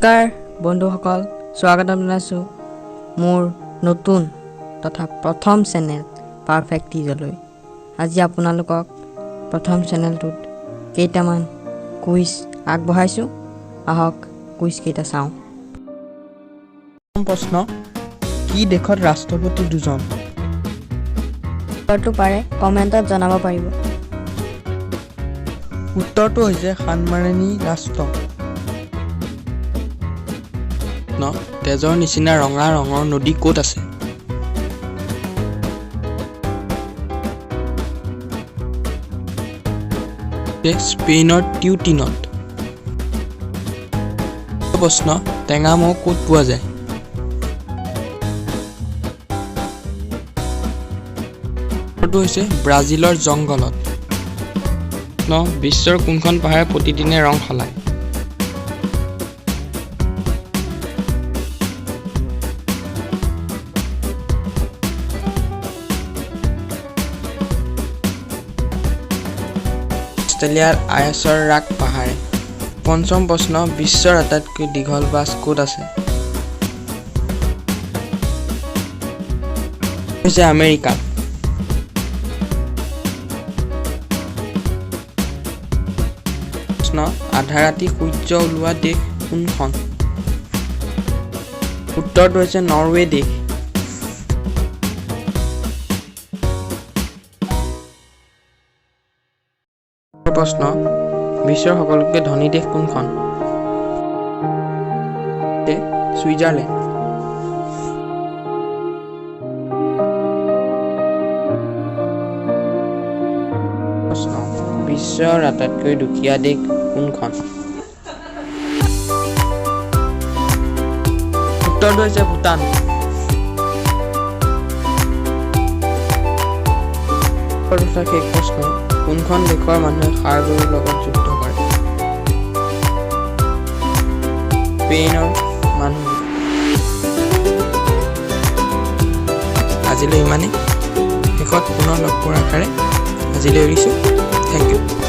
নমস্কাৰ বন্ধুসকল, স্বাগতম জনাইছোঁ মোৰ নতুন তথা প্ৰথম চেনেল পাৰফেক্ট টিজলৈ। আজি আপোনালোকক প্ৰথম চেনেলটোত কেইটামান কুইজ আগবঢ়াইছোঁ। আহক, কুইজকেইটা চাওঁ। প্ৰথম প্ৰশ্ন, কি দেশত ৰাষ্ট্ৰপতি দুজন? উত্তৰটো পাৰে কমেণ্টত জনাব পাৰিব। উত্তৰটো হৈছে সানমাৰিনো ৰাষ্ট্ৰ। ন তেজৰ নিচিনা ৰঙা ৰঙৰ নদী ক'ত আছে? স্পেইনৰ টিউটিনত। প্ৰশ্ন, টেঙা মৌ ক'ত পোৱা যায়? উত্তৰটো হৈছে ব্ৰাজিলৰ জংঘলত। ন বিশ্বৰ কোনখন পাহাৰে প্ৰতিদিনে ৰং সলায়? অষ্ট্ৰেলিয়াৰ আয়াৰ্ছ ৰাক পাহাৰে। পঞ্চম প্ৰশ্ন, বিশ্বৰ আটাইতকৈ দীঘল বাছ ক'ত আছে? হৈছে আমেৰিকাত। প্ৰশ্ন, আধা ৰাতি সূৰ্য ওলোৱা দেশ কোনখন? উত্তৰটো হৈছে নৰৱে দেশ। প্ৰশ্ন, বিশ্বৰ সকলোতকৈ ধনী দেশ কোনখন? ছুইজাৰলেণ্ড। প্ৰশ্ন, বিশ্বৰ আটাইতকৈ দুখীয়া দেশ কোনখন? উত্তৰটো হৈছে ভূটান। তথা শেষ প্ৰশ্ন, কোনখন দেশৰ মানুহে ষাঁড় গৰুৰ লগত যুদ্ধ কৰে? স্পেইনৰ মানুহ। আজিলৈ ইমানেই। শেষত পুনৰ লগ পোৱাৰ আশাৰে আজিলৈ এৰিছোঁ। Thank you.